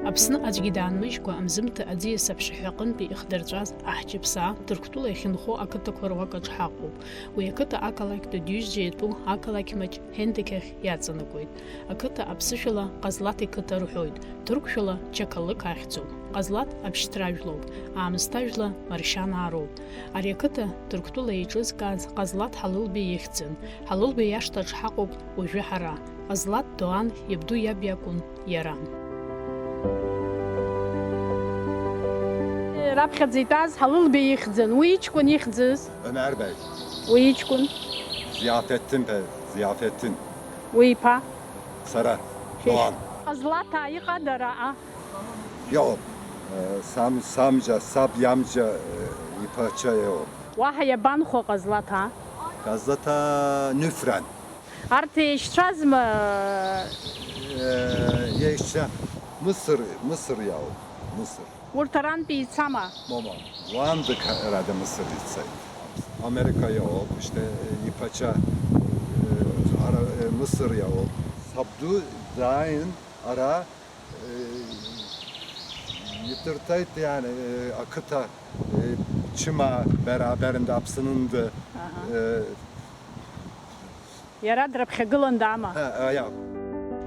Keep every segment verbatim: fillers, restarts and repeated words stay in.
Аԥсны аӡәгьы даанмыжькәа, Амзымҭа аӡиас аԥшаҳәа аҟынтәи ихдырҵәаз аҳҷаԥсаа Ҭырқәтәыла иахьынхо ақыҭақәа руак аҿы ҳаҟоуп. Уи ақыҭа ақалақьтә дҩыжьӡа иатәу ақалақь маҷ Ҳендеқь ахь иаҵанакуеит. Ақыҭа аԥсышәала Ҟазлаҭ иқыҭа рҳәоит, ҭырқәшәала Чақалықь ахьӡуп. Ҟазлаҭ абшьҭра жәлоуп, аамысҭа жәла Маршьанаа роуп. Ари ақыҭа Ҭырқәтәыла еиҿызкааз Ҟазлаҭ Ҳалылбеи ихьӡын. Ҳалылбеи иашҭаҿ ҳаҟоуп уажәы ҳара. Ҟазлаҭ Доан иабду иаб иакәын иара. Раԥхьаӡа итәаз Ҳалылбеи ихьӡын. Уи иҷкәын ихьӡыз? Омарбеи. Уи иҷкәын? Зиафеттин беи, Зиафеттин. Уи иԥа? Сара. Шәи-, Доан. Ҟазлаҭаа иҟада араҟа? Иоуп. Э, сам-, самџьа, саб иамџьа, э, иԥацәа иоуп. Уаҳа иабанхо Ҟазлаҭаа? Ҟазлаҭаа Нуфран. Арҭ еишьцәазма? Э, еишьцәа Мысыр, Мысыр иоуп, Мысыр. Урҭ арантәи ицама? Мома, уаанӡагь ҳәарада Мысыр ицеит. Америка иоуп, шьҭа иԥацәа, э, ара, э, Мысыр иоуп. Сабду дааин ара, э, идырҭеит, иан, э, ақыҭа, э, чыма бара, берында аԥсынында, Аҳа. э, Иара дрыԥхьагылан даама? Ҳа, аиа.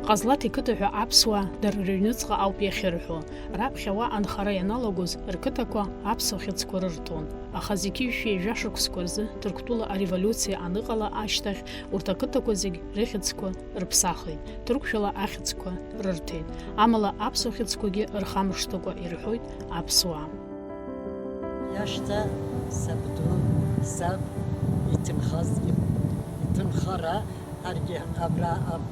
Ҟазлаҭ иқыҭа ҳәа аԥсуаа дара рыҩныҵҟа ауп иахьырҳәо. Раԥхьа уа анхара ианалагоз, рқыҭақәа аԥсуа хьыӡқәа рырҭон. Аха зқьи жәшәи жәа шықәсқәа рзы Ҭырқәтәыла ареволиуциа аныҟала ашьҭахь, урҭ ақыҭақәа зегь рыхьӡқәа рыԥсахит, ҭырқәшәала ахьӡқәа рырҭеит. Амала аԥсуа хьыӡқәагьы рхамышҭыкәа ирҳәоит аԥсуаа. Иашьцәа сабду, саб иҭынхаз, иҭынхара, ҳаргьы абра ап-,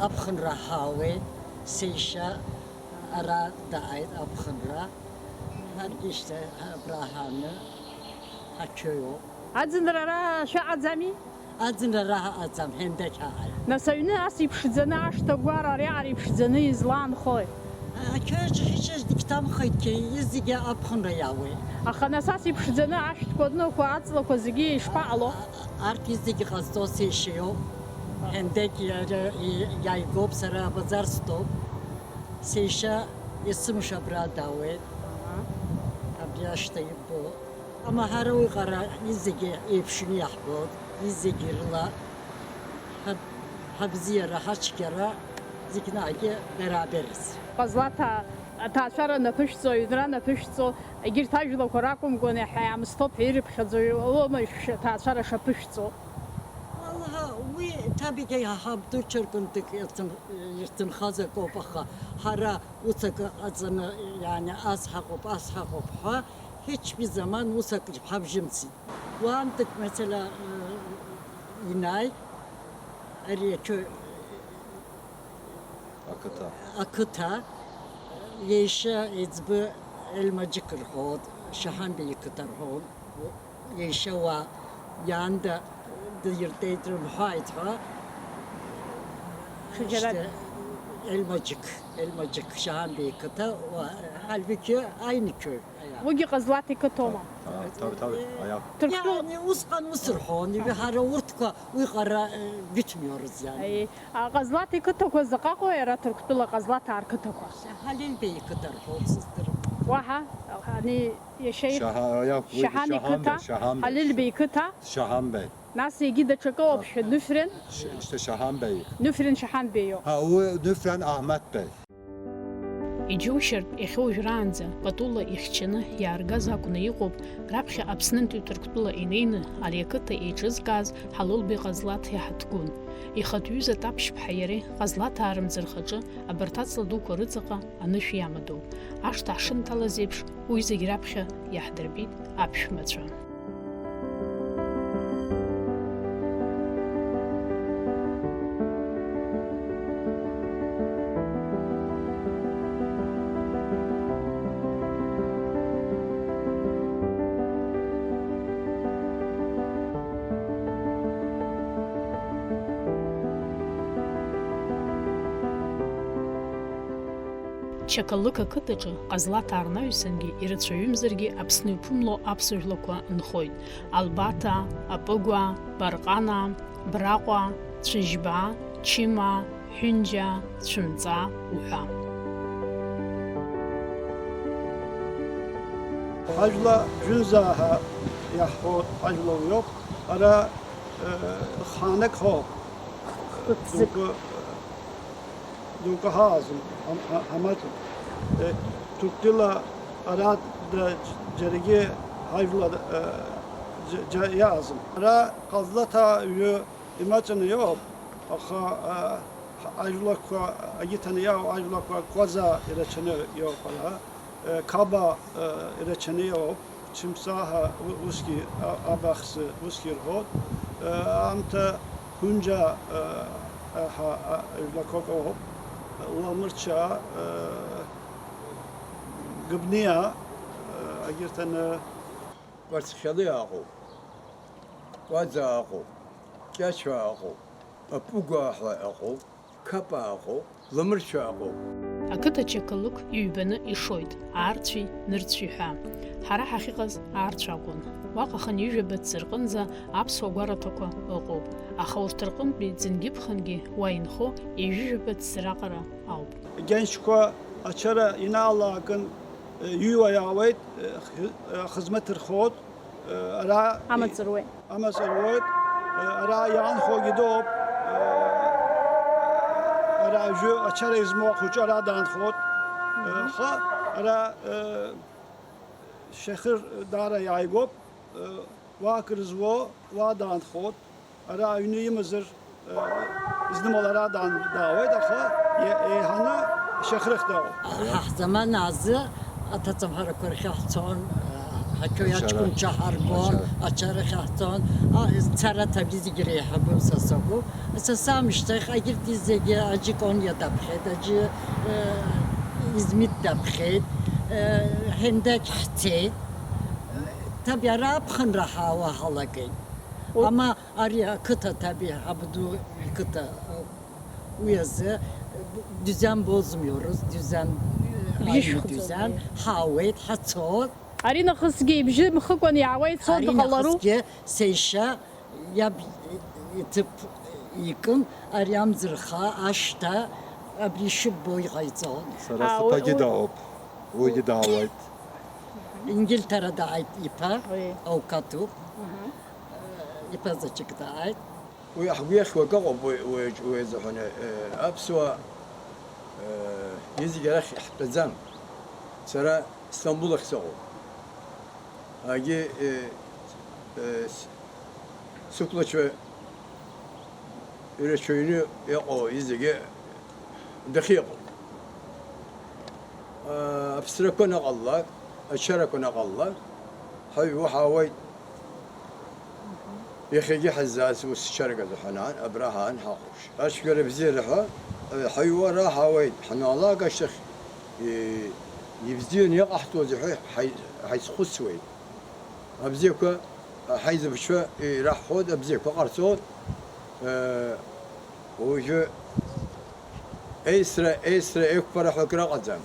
аԥхынра ҳаауеит, сеишьа ара дааит аԥхынра, ҳаргьы шьҭа абра ҳааны ҳақьоуп. Аӡынра ара шәаҟаӡами? Аӡынра раҳа аӡам, ҳендеқь ааи. Нас аҩны ас иԥшӡаны ашҭа гәара ари аҟара иԥшӡаны излаанхои? Ақьаҿ ҳәа иҽыжь дагьҭамхеит, иара зегьы аԥхынра иаауеит. Аха нас ас иԥшӡаны ашәҭқәа, адәныҟақәа, аҵлақәа зегьы ишԥаҟало? Арҭ зегьы ҟазҵо сеишьа иоуп. Ҳендеқь иара и-, иааигоуп, сара абазар стәоуп. Сеишьа есымша абра даауеит. Аҳа. Абри ашҭа ибо. Амаҳара уи ҟара изегьы еиԥшны иаҳбоит, изегьы рыла ҳаб-, ҳабзиара, ҳацәгьара зегьы наҟгьы дараабарц. Ҟазлаҭаа аҭаацәара анаԥышәҵо, аҩнра анаԥышәҵо, егьырҭ ажәлақәа ракәымкәан, иаҳа иаамысҭоуп ҳәа ирыԥхьаӡо иҟалома, шәҭаацәара шаԥышәҵо? Алла, уи ҭабигьы ҳабду ҽыркынтәык ирҭын-, ирҭынхаз акоуп, аха ҳара ус акы ҟаҵаны, иаани, ас ҳаҟоуп, ас ҳаҟоуп ҳәа, Ҳичбизаман ус акы ҳабжьымцит. Уаантәык, мацала, э, инааит, ари ақы-, Ақыҭа. Ақыҭа, иеишьа еиҵбы Елмаџьык рҳәоит, Шьаҳанбеи иқыҭа рҳәоит, иеишьа уа иаанда диртәеит рымҳәааит ҳәа. Шәџьара- Шьҭа Елмаџьык, Елмаџьык, Шьаҳанбеи иқыҭа, уа, Альбеқьы аинықьоит. Уигьы Ҟазлаҭ иқыҭоума? Ҭа-, ҭа-, ҭа-, аиа. Ҭырқәтәыла- Иани усҟан ус рҳәон, ҳара урҭқәа уи ҟара, э, гәыҭмҩарыз иани. Аи, а, Ҟазлаҭ иқыҭақәа заҟаҟои ара Ҭырқәтәыла Ҟазлаҭаа рқыҭақәа? Ҳалилбеи иқыҭа рҳәон сыздырам. Уаҳа, ани иашьа их-, Шьаҳа-, аиа, уигьы Шьаҳан Шьаҳанбеи, иқыҭа, Шьаҳанбеи. Ҳалилбеи иқыҭа. Шьаҳанбеи. Нас егьи даҽакы ауп, Шьа-, Нуфрен? Ш-, шьҭа Шьаҳанбеи. Нуфрен Шьаҳанбеи иоуп. Ҳа, уи Нуфрен Аҳмаҭбеи. Иџьоушьартә, иахьа уажәраанӡа патула ихьчаны иааргаз акәны иҟоуп, раԥхьа Аԥснынтәи Ҭырқәтәыла инеины ари ақыҭа еиҿызкааз Ҳалылбеи Ҟазлаҭ иаҳаҭгәын. Ихатә ҩыза Таԥшьԥҳа иареи Ҟазлаҭаа рымӡырхаҿы абарҭ аҵла дуқәа рыҵаҟа анышә иамадоуп. Ашҭа ҳшынҭалаз еиԥш, уи зегь раԥхьа иаҳдырбеит аԥшәмацәа. Чақалықь ақыҭаҿы Ҟазлаҭаа рнаҩсангьы ирацәаҩымзаргьы Аԥсны иуԥымло аԥсуа жәлақәа нхоит, Албаҭаа, Апыгәаа, Барҟанаа, Браҟәаа, Цәыжьбаа, Чымаа, Ҳәынџьаа, Цәымҵаа уҳәа. Ҳажәла жәынзаа ҳәа иаҳҳәо ҳажәла уиоуп. Ара, э, хаанак ҳәоуп. Хықәкы, дук ҳаазым, ҳам-, ҳа-, ҳамаҵ. Э, Ҭырқәтәыла ара да-, џьарагьы ҳажәла, э, џьа-, џьа-, иаазым. Ара Ҟазлаҭа ҩы имаҵәаны иоуп, аха, э, ажәлақәа, агьыҭаны иаау ажәлақәа Кәаза ирацәаны иоуп ара. Қаба, э, ирацәаны иоуп, Чымсаҳа у-, усгьы, а-, абахзы усгьы ирҳәоит, э, аамҭа Гәынџьа, э, ҳа, а, жәлақәак ыҟоуп, Ламырча, э, Гыбниа, э, агьырҭ аны. Кәарцхьалы ыҟоуп, Кәаӡа ыҟоуп, Кьача ыҟоуп, Апуга ҳәа ыҟоуп. Қапа ыҟоуп, Ламырча ыҟоуп. Ақыҭа Чақалықә иҩбаны ишоит, аарцәи нырцәи ҳәа. Ҳара ҳахьыҟаз аарцә акәын. Уаҟа хынҩажәаба ҵзы рҟынӡа аԥсуа гәараҭақәа ыҟоуп, аха урҭ рҟынтәи ӡынгьы-ԥхынгьы уа инхо ҩажәижәаба ҵзы раҟара ауп. Агьаншьқәа ачара инаалакын, ҩыуа иаауеит, хы-, хызмаҭ рхоит. Ара амаҵ руеит. Амаҵ руеит. Ара иаанхогьы дыҟоуп. Ара аҩы ачара измоу ахәыҷы ара даанхоит. Аха ара, Шьахыр даара иааигәоуп. Уа акыр зуо, уа даанхоит. Ара аҩны имазар, Изнымлар ара даан-, даауеит, аха е-, еиҳаны Шьахрых дауп. Ҳа ҳзаман азы аҭаҵамҳарақәа рахь ҳцон, ҳаҭыр ачара, аҷкәынцәа ҳаргон, ачара. Ачарахь ҳцон. А, цара Ҭабиз зегьы реиҳабы са сакәу. Са самышьҭахь, егьырҭ зегьы Аџьы Кониа даԥхьеит, Аџьы, э, Измит даԥхьеит, э, Ҳендақь ҳцеит. Ҭабиа ара аԥхынра ҳаауа ҳалагеит. О- Ама Ари ақыҭа Ҭабиа Абду иқыҭа, уи азы дизан бозмиорыз, дизан, Бжьышә аҩны хыҵоуп, дизан, аиеи. Ҳаауеит, ҳацоит. Ари нахысгьы ибжьы мхыкәан иаауа ицо Ари дыҟалару? Нахысгьы сеишьа иаб иҭыԥ икын, ари амӡырха ашьҭа абри ишыббо иҟаиҵон. Сара А, сыԥагьы у-, у-, даауп, уигьы даауеит. Ингилҭара дааит иԥа, Уи. Аукатуп. Мгм. Иԥа заҵәык дааит. Уи ҳгәы иахьуа акы ыҟоуп, уи, уи, уи азыҳәан, э, аԥсуаа, э, изегь арахь иаҳтәаӡам. Сара Стамбул ахь сыҟоуп. Агьи, э, э, с-, сықәлацәа ирацәаҩны иҟоу изегьы дахьыҟоу. Аԥсрақәа анаҟалалак, ачарақәа анаҟалалак, ҳаҩуа ҳаауеит. Иахьагьы ҳаззааз ус чарак азы ҳанаан, абра ҳаан ҳахәаԥш. Ацәгьара бзиара ҳәа, ҳаҩуа ара ҳаауеит, ҳанаалак ашьҭахь, ибзианы иҟаҳҵозеи ҳәа ҳаи-, ҳаизхәыцуеит. Абзиақәа ҳаизбыцәа ираҳҳәоит, абзиақәа ҟарҵоит. Уажәы еисра, еисра еиқәԥара ҳәа акрыҟаӡам.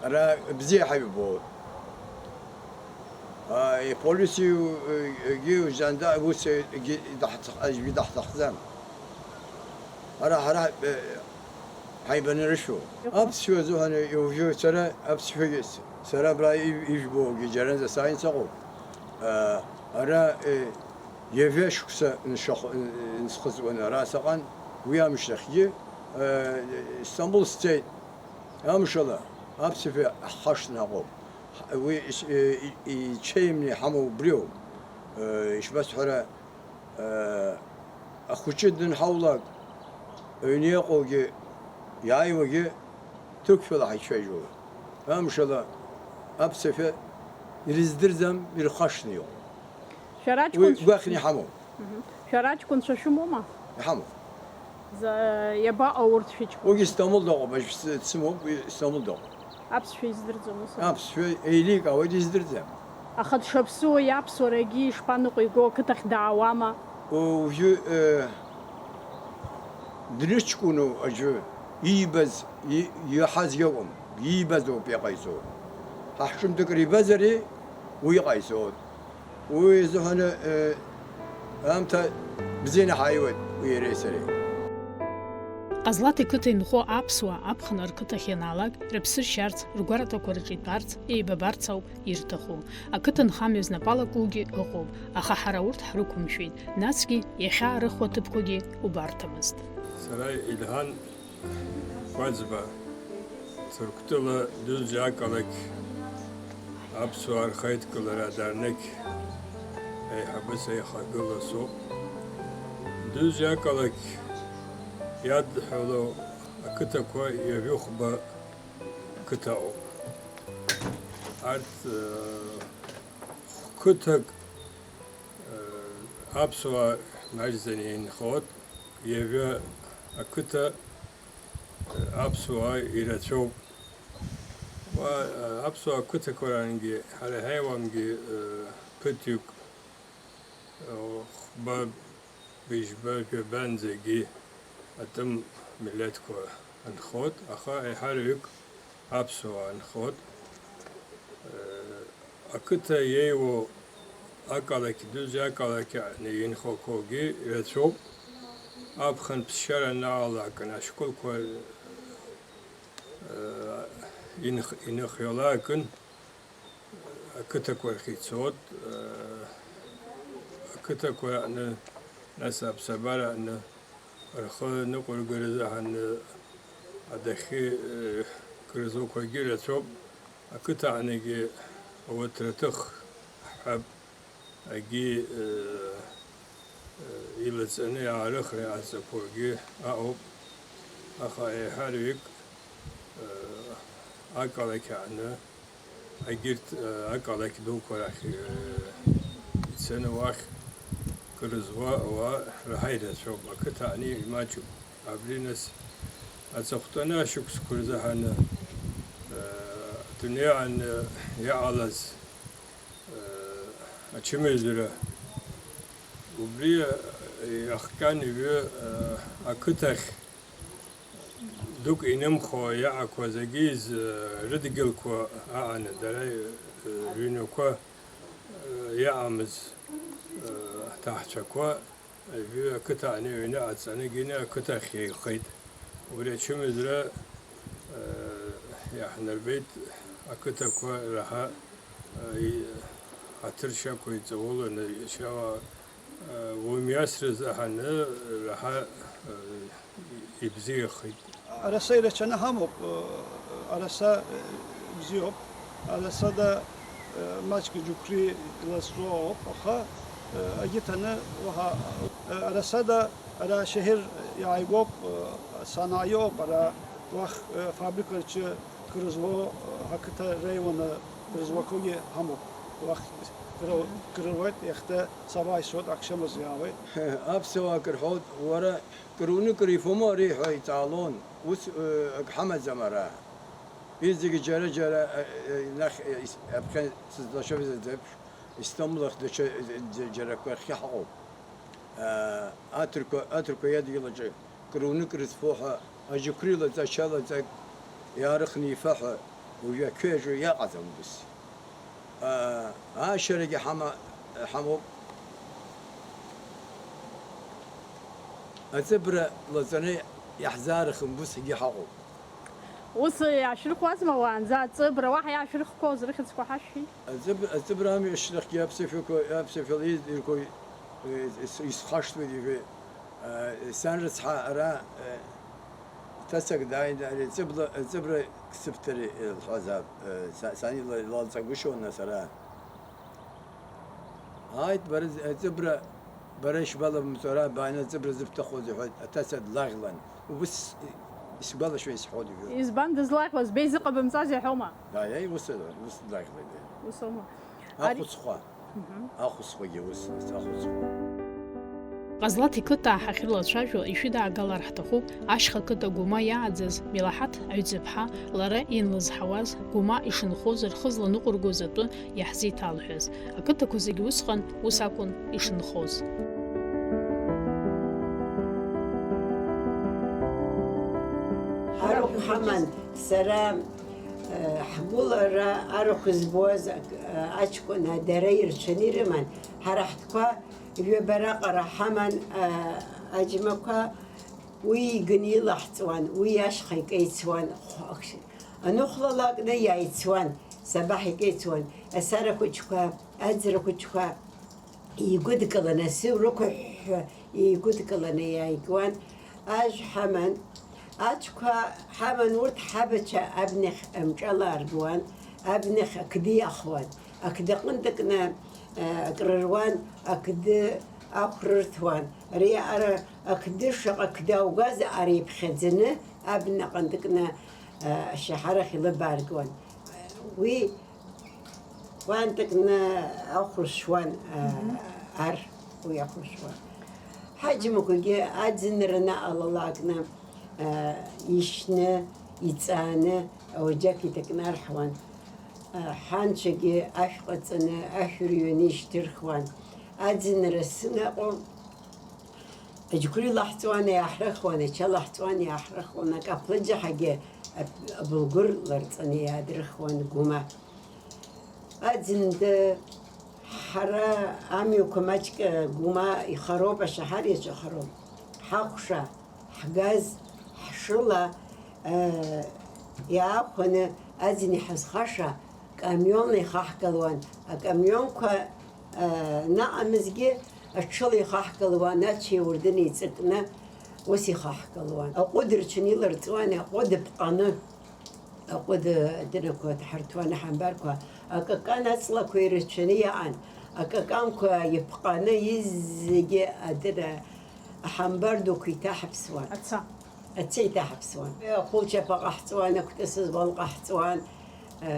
Ара бзиа ҳаибабоит. А, иполициагьы, џьандар, ус, егьи даҳҭах-, аӡәгьы даҳҭахӡам. Ара ҳара, э, ҳаибаныршәуа. Аԥсшәа азыҳәан иужьу сара аԥсшәагьы с-, сара абра иж-, ижәбогьы џьаранӡа сааин сыҟоуп. А, ара, э, ҩажәа шықәса ншахо-, н-, нсхыҵуан ара сыҟан, уи амшьҭахьгьы, э, Истамбул сцеит. Амшала, аԥсшәа ҳхашҭны ҳаҟоуп. Уи ис-, и-, и-, ичеимны иҳамоу убриоуп. Э, ишбасҳәара, э, ахәыҷы дынҳаулак, аҩны иҟоугьы, иааиуагьы ҭырқәшәала ҳаицәажәоит. Амшала, аԥсшәа ирыздырӡам, ирхашҭны иҟоуп. Шәара уи аҷкәынцәа гәаҟны иҳамоуп. Мгм. Шәара аҷкәынцәа шәымоума? Иҳамоуп. За-, иабаҟоу урҭ шәыҷкәынцәа? Уигьы Истамбулда ыҟоуп, аӡә сы-, дсымоуп, уи Истамбулда ыҟоуп. Аԥсшәа издырӡом ус? Аԥсшәа еиликаауеит, издырӡам. Аха дшаԥсуа иаԥсуарагьы ишԥаныҟәиго, ақыҭахь даауама? Уажәы, э, дрыҷкәыну аӡәы иибаз, и-, иаҳаз иакәым, иибаз ауп иҟаиҵо. Ҳа ҳҿымҭ акыр ибазари, уи иҟаиҵоит. Уи изыҳәаны, э, аамҭа бзианы ҳааиуеит уи иареи сареи. Ҟазлаҭ иқыҭа инхо аԥсуаа аԥхын рқыҭахь ианаалак, рыԥсы ршьарц, ргәараҭақәа рҿы итәарц, еибабарц ауп ирҭаху. Ақыҭа нхамҩа знапалакугьы ыҟоуп, аха ҳара урҭ ҳрықәымшәеит, насгьы иахьаарыхуа ҭыԥқәагьы убарҭамызт. Сара Илҳан Кәаӡба, Ҭырқәтәыла Дузиа ақалақь аԥсуаа рхеидкылара адарнықь аиҳабыс аихагыла соуп. Дузиа ақалақь иадҳәалоу ақыҭақәа ҩажәихәба қыҭа ыҟоуп. Арҭ, э, қыҭак, э, аԥсуаа маҷӡаны инхоит, ҩажәа ақыҭа, э, аԥсуаа ирацәоуп. Уа, э, аԥсуаа қыҭақәа рангьы, ҳара ҳаиуамгьы, э, ԥыҭҩык, э, хәба, быжьба, жәабанӡагьы атәым милеҭқәа нхоит, аха еиҳараҩык аԥсуаа нхоит. Э, ақыҭа иеиуоу ақалақь дуӡӡа ақалақь аҟны инхақәоугьы рацәоуп. Аԥхын ԥсшьара анаалакын, ашколқәа, э, инх-, иныхҩалакын, ақыҭақәа рахь ицоит, э, ақыҭақәа аҟны, нас аԥсабара аҟны рхы ныҟәыргарызаҳаны адәахьы, э, кырзуқәагьы рацәоуп. Ақыҭа аҟныгьы ауаҭраҭых ҳҳәап, агьи, э, э, илаҵаны иаарыхра иааҵақәоугьы аҟоуп, аха еиҳараҩык, э, ақалақь аҟны, егьырҭ, э, ақалақь дуқәа рахь, э, ицаны уахь кыр зуа ауаа раҳа ирацәоуп, ақыҭа аҟны имаҷуп. Абри нас аҵыхәтәаны ашықәсқәа рзыҳәаны, э, адунеи аҟны иҟалаз, э, ачымазара убри, э, иахҟьан ҩы, э, ақыҭахь дук инымхо иаақәа зегьы из-, э, рыдгьылқәа аҟаны, дара, э, рыҩнқәа, э, иаамыз, э, аҭаҳцәақәа Аҩы ақыҭа аныҩны аҵаны гины ақыҭахь еихеит. Убри ачымазара, э, иаҳнарбеит ақыҭақәа раҳа, э, и-, ҳаҭыр шьақәа иҵауланы, шьала, э, умҩасра заҳаны раҳа, э, ибзиахеит. Араса ирацәаны ҳамоуп, араса бзиоуп, арасада маҷк џьықәреи илазҵо ауп, аха агьыҭаны уаҳа арасада ара ашьаҳир иааигәоуп, асанааиоуп, ара уахь фабрика рҿы кыр зуо, ақыҭа реиуаны кыр зуақәагьы ҳамоуп, уахь кыр-, кыр руеит, иахьа сабааишьуеит, ахшьамазы иаауеит. Аԥсуаа акы рҳәоит, уара Кыр уны, кыр ифома ари ҳәа иҵаалон, ус, э, ак ҳамаӡам ара. Иҵегьы џьара-џьара, э, э, нахь, э, ис-, аԥхьа сызлашоз еиԥш, Истамбулахь даҽа, э, џьа-, џьарақәа ахьы ҳаҟоуп. Э, аҭырқәа, аҭырқәа иадгьыл аҿы кыр уны, кыр зфо ҳәа аџьықәреи лаҵа, ача лаҵак иаарыхны ифа ҳәа уажәы ақьҩаҿы иаҟаӡам убыс. Аа, аашьарагьы ҳама-, ҳамоуп. Аҵыбра лаҵаны иаҳзаарыхым, усгьы ҳаҟоуп. Ус иаашәырхуазма уаанӡа аҵыбра? Уаҳа иаашәырхқәоз рыхьӡқәа ҳашәҳәеит. Аҵыб-, аҵыбра амҩа ашьҭахьгьы аԥсышәақәа, аԥсышәала из-, иргоит, ис-, ис-, исхашҭуеит, иҳәеит. Сан рыцҳа, ара, э, ҭацак дааин, ари аҵыбла-, аҵыбра сыбҭар, э, лҳәазаап, э, са-, сан ила-, илалҵагәышьон, нас ара. Ааит, бара, аҵыбра, бара ишбалабымҵо, ара бааины аҵыбра зыбҭахуаз, иҳәоит, аҭаца длаӷьлан. Убыс исгәалашәо исҳәоит, иҳәоит. Избан дызлаӷьуаз, беизыҟабымҵазеи ҳәома? Аиеи, ус, ус длаӷьлеит. Ус аума? Ари Ахәыцхәа. Мгм. Ахәыцхәагьы ус, ус ахәыцхәа. Ҟазлаҭ иқыҭа ҳахьрылацәажәо ишәыдаагалар ҳҭахуп ашьха қыҭа Гәыма иааӡаз Милаҳаҭ Аҩӡыԥҳа, лара ианлызҳауаз, Гәыма ишынхоз рхы зланыҟәыргоз атәы иаҳзеиҭалҳәаз. Ақыҭақәа зегьы усҟан ус акәын ишынхоз. Арахә ҳаман, сара, э, ҳгәыла ара арахә збоз, э, аҷкәын дара ирцәаны ирыман. Ҳара ҳтәқәа ҩы-бара аҟара ҳаман, э, аџьмақәа, Уи иганы илаҳҵуан, уи ашьха икеицуан, аныхәлалакны иааицуан, сабаҳ икеицуан, асара хәыҷқәа, аӡра хәыҷқәа еигәыдкыланы, асы рықәыҳәҳәа еигәыдкыланы иааигуан, ажә ҳаман, ацәқәа ҳаман, урҭ ҳабацәа абнахь амҿала ааргуан, абнахь ақды иахуан, ақды аҟынтә акны, э, акрыруан, ақды ахә рырҭуан, ари аҟара ақды шаҟа қды аугаз аҟара иԥхьаӡаны абнаҟа нтыкны, э, ашьаҳарахь илыбааргон. Уи уа нтыкны ахә ршуан, э, Мгм. ар, уи ахә ршуан. Ҳаџьмақәагьы аӡынра наҟ алалакны, э, ишьны, иҵааны, ауаџьаҟ иҭакны арҳуан. Э, ҳанцәагьы ашә ҟаҵаны, ашә рҩаны ишьҭырхуан. Аӡынра сынаҟәон. Аџьықәреи лаҳҵуан, иааҳрыхуан, ача лаҳҵуан, иааҳрыхуан, акаԥлыџьаҳагьы аб-, абылгәыр ларҵаны иаадрыхуан Гәыма. Аӡын ды, ҳара амҩақәа маҷк, Гәыма ихароуп, ашьаҳар иаҿахароуп. Ҳахәша, ҳгаз, ҳшыла, э, иаахәаны аӡын иҳазхаша камион ихаҳгалуан. Акамионқәа, э, наҟамызгьы аҽыла ихаҳгалуан, ацәеи уардыни еиҵакны ус ихаҳгалуан. Аҟәыд рҽаны иларҵуан, аҟәыд ԥҟаны, аҟәыд адырақәа ҭҳарҭәуан, аҳамбарқәа, акакан аҵлақәа ирацәаны иаан, акаканқәа иԥҟаны изегьы адыра аҳамбар дуқәа иҭаҳаԥсуан. Аца. Ацеиҭаҳаԥсуан. Ахәылчаԥа ҟаҳҵуан, акәтысыз уал ҟаҳҵуан, э,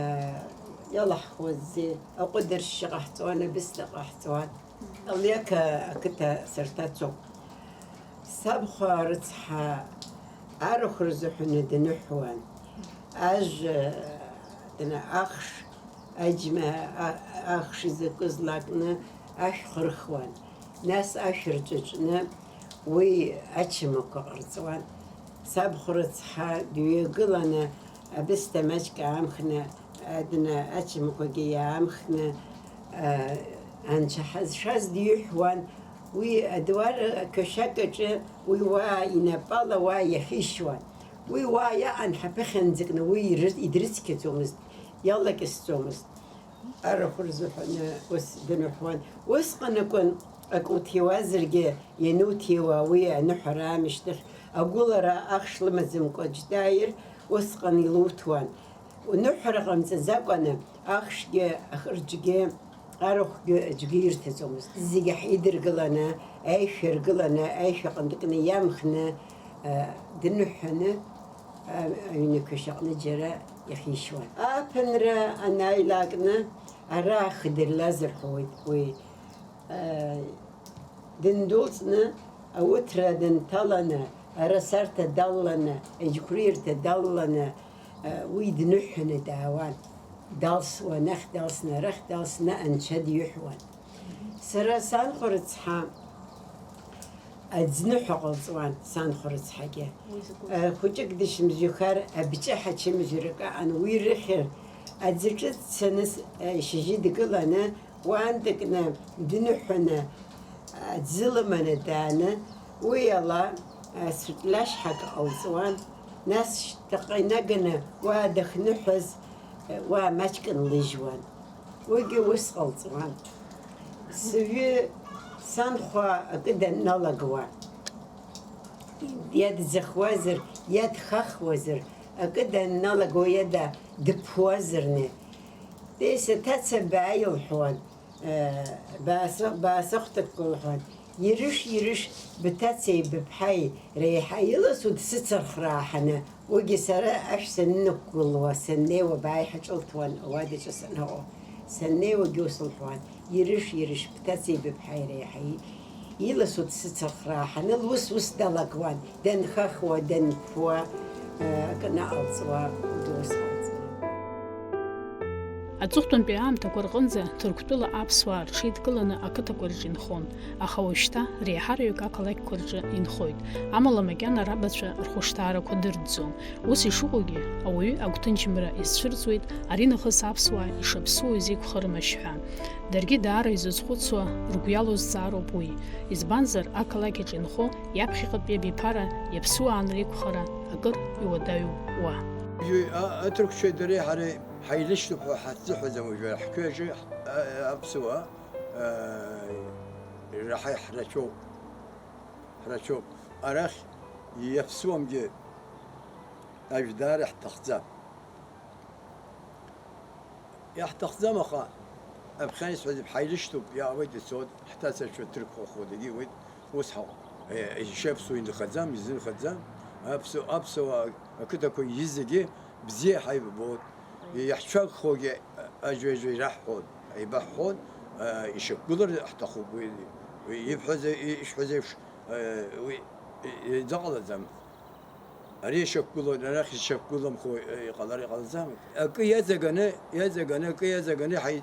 иалаҳхуазеи, аҟәыдыршьшьы ҟаҳҵуан, абысҭа ҟаҳҵуан. Алиака ақыҭа сырҭацоуп. Сабхәа рыцҳа арахә рзыҳәаны дныҳәуан. Ажә, дна-, ахш, аџьма, а-, ахш изакәыз лакны ашә хырхуан. Нас ашә рҿыҿны уи ачамақәа ҟарҵуан. Сабхәа рыцҳа дҩагыланы, абысҭа маҷк аамхны, адна ачамақәагьы иаамхны, а, анцәа ҳазшаз диҳәуан. Уи адуар қьашак аҿы уи уа инапала уа иахьишьуан. Уи уа иаан ҳаԥыхьанӡакны уи иры-, идрыцқьаӡомызт, иалакьысӡомызт. Арахә рзыҳәаны ус дныҳәуан. Усҟан акәын, акы уҭиуазаргьы, иануҭиуа уи аныҳәара аамышьҭахь, агәылара ахш лымаӡамкәа аӡә дааир, усҟан илуҭуан. Уныҳәара ҟамҵаӡакәаны, ахшгьы, ахырџьгьы, арахәгьы аӡәгьы ирҭаӡомызт. Зегьы ҳидыргыланы, аишәа ргыланы, аишәа ҟынтәкны иамхны, а, дныҳәаны, а, аҩны қәашь аҟны џьара иахьишьуан. Ааԥынра анааилакны, ара ахы дырлаз рҳәоит уи. Дындәылҵны, ауҭра дынҭаланы, арасарҭа далланы, аџьықәреирҭа далланы, уи дныҳәаны даауан. Далсуан, ахь далсны, арахь далсны анцәа диҳәуан. Сара санхәа рыцҳа, аӡныҳәа ҟалҵуан, санхәа рыцҳагьы. Уи закәыз? Хәыҷык дышьамзҩахар, абҷыҳ ачымазаҩрак аҟан уи рыхьыр, аӡаҿы дцаны, шьыжьы дгыланы, уаантәыкны дныҳәаны, аӡы лыманы дааны, уи ала, сутәлашьҳак ҟалҵуан, нас шьҭахьҟа инаганы уа дахьныҳәаз, уа маҷк нлыжьуан. Уигьы ус ҟалҵуан. Сыҩы санхәа акы данналагуа, иадӡахуазар, иадхахуазар, акы данналаго иада дыԥуазарны, Десса, ҭаца, бааи, лҳәуан, бааса-, баасахәҭакқәа лҳәуан, ирыш, ирыш, бҭацеи быԥҳаи реиҳа иласу дсыцырхраа ҳаны, уигьы сара ашә саннықәгылуа, саннеиуа, бааи ҳаҿылҭуан, ауадаҿы саныҟоу. Саннеиуагьы ус лҳәуан, ирыш, ирыш, бҭацеи быԥҳаи реиҳа и-, иласу дсыцырхраа ҳаны лус ус далагуан, данхахуа, данԥуа, акы наҟалҵуа, уигьы ус ҟалҵуан. Аҵыхәтәантәи аамҭақәа рҟынӡа Ҭырқәтәыла аԥсуаа рҽеидкыланы ақыҭақәа рҿы инхон, аха уажәшьҭа реиҳараҩык ақалақьқәа рҿы инхоит, амала макьана рабацәа рхәышҭаарақәа дырӡӡом. Ус ишыҟоугьы, ауаҩы агәҭынчымра изцәырҵуеит, аринахыс аԥсуаа ишаԥсуоу изеиқәхарым ашьҳәа. Даргьы даара изызхәыцуа, ргәы иалоу зҵаароуп уи. Избанзар, ақалақь аҿы инхо иаԥхьаҟатәи абиԥара иаԥсуаа анреиқәхара акыр иуадаҩу уа. Уи, а, аҭырқәцәеи дареи ҳареи ҳаилышьҭоуп ҳәа ҳаззыҳәаӡом уажәы, ҳқьҩаҿы, а, аԥсуаа, а, ираҳа-, ҳрацәоуп, ҳрацәоуп. Арахь иаԥсуамгьы ажәдара ҳҭахӡам. Иаҳҭахӡам, аха аԥхьан исҳәаз еиԥш ҳаилышьҭоуп, иаауеит, ицоит, ҳҭацацәа ҭырқәхахо дагьиуеит, ус ҳауп. Е, ишеиԥсоу инхаӡам, изынхаӡам. Аԥсу-, аԥсуаа ақыҭақәа зегьы бзиа ҳаибабоит. Иаҳцәагхогьы аӡәи-аӡәи ираҳҳәон, еибаҳҳәон, а, ишьақәгылар ҳҭахуп уи, уи ибҳәаз, ишәҳәаз еиԥш, а, уи, и-, иӡаҟалаӡам. Ари ишьақәгылоу, арахь ишьақәгыламхо, э, иҟалар иҟалаӡамызт. Акы иаҵаганы, иаҵаганы, акы иаҵаганы ҳаи-,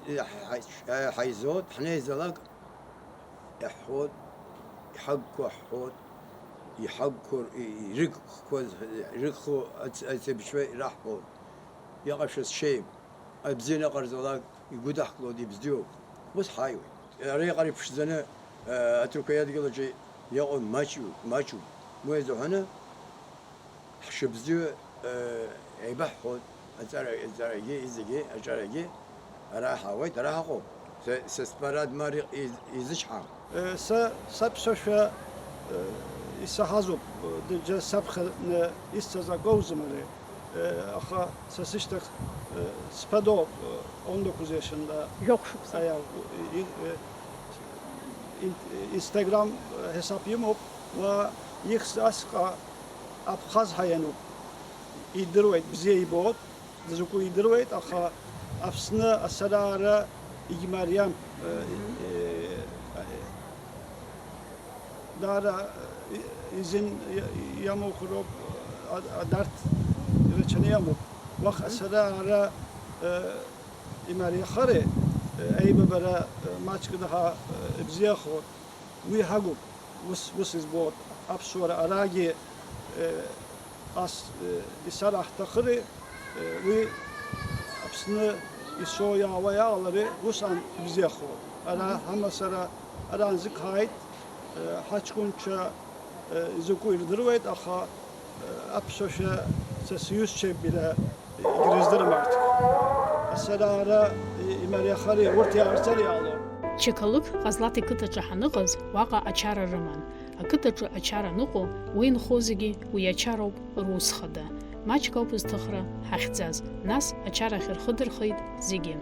ҳаи-, ҳаи-, ҳаизоит, ҳнеизалак иаҳҳәоит, иҳагқәа ҳҳәоит, иҳагқәа р-, и-, ирыгхқәаз, ирыгхо ац-, ацеибашьцәа ираҳҳәоит. Иҟашәаз шеим. Абзианы иҟарҵалак игәыдаҳкылоит, ибзиоуп. Ус ҳааиуеит. Ара иҟара иԥшӡаны, э, аҭырқәа иадгьыл аҿы иҟоу маҷҩуп, маҷуп. Уи азыҳәаны ҳшыбзиоу, э, еибаҳҳәоит, аҵара, аҵарагьы, изегьы, аҿарагьы ара ҳаауеит, ара ҳаҟоуп. Са, са стәара Дмар иҟ-, из-, изычҳам. Э, са саԥсуашәа, э, исаҳазоуп, э, џьара саԥхьа, э, исцыз акоуӡам ари. Э, аха са сышьҭахь, э, сԥа доуп, э, Ондо Кузешин, да. Жәохә шықәса. Аиа, и-, и-, э, ин-, Instagram, э, ҳесаб имоуп, уа ихьӡ асҟак Абхазҳа иануп. Идыруеит, бзиа ибоит, дзакәу идыруеит, аха Аԥсны ацхыраара егьмариам, э, э, даара, э, изин иа-, иамоухароуп, а-, а-, дарҭ ирацәаны иамоуп. Уаха ацхыраара, э, имариахари, э, аибабара, э, маҷк даҳа, э, ибзиахоит. Уи ҳагуп, ус, ус избоит. Аԥсуара арагьы, э, ас, э, исара ҳҭахыри, э, уи Аԥсны ишоу иаауа иаалари, ус аан ибзиахоит. Ара ҳамацара, ара нзықәҳааит, э, ҳаҷкәынцәа, э, изакәу ирдыруеит, аха, э, аԥсуашәа са сиҩызцәеи бара Егьрыздырам арҭ. Ацхыраара имариахари урҭ иаарцар иаалоит. Чақалықь Ҟазлаҭ иқыҭаҿы ҳаныҟаз, уаҟа ачара рыман. Ақыҭаҿы ачара аныҟоу, уи инхо зегьы уи ачароуп рус хада. Маҷк ауп зҭыхра ҳахьӡаз, нас ачарахь рхы дырхеит зегьы.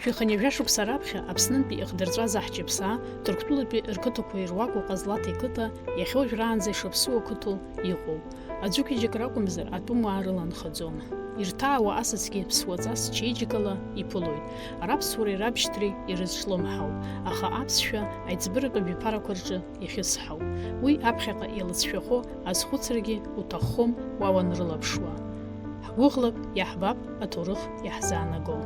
Шәи хынҩажәа шықәса раԥхьа Аԥснынтәи ихдырҵәаз аҳҷаԥсаа Ҭырқәтәылатәи рқыҭақәа ируаку Ҟазлаҭ иқыҭа иахьа уажәраанӡа ишаԥсуа қыҭоу иҟоуп. Аӡәык-ҩыџьак ракәымзар, атәымуаа рыла нхаӡом. Ирҭаауа асасгьы ԥсуаҵас чеиџьыкала иԥылоит. Раԥсуареи рабшьҭреи ирызҿлымҳауп, аха аԥсшәа аиҵбыратә абиԥарақәа рҿы иахьысҳау. Уи аԥхьаҟа иалыҵшәахо азхәыцрагьы уҭаххом уа уанрылаԥшуа. Ҳгәыӷлап, иаҳбап аҭоурых иаҳзаанаго.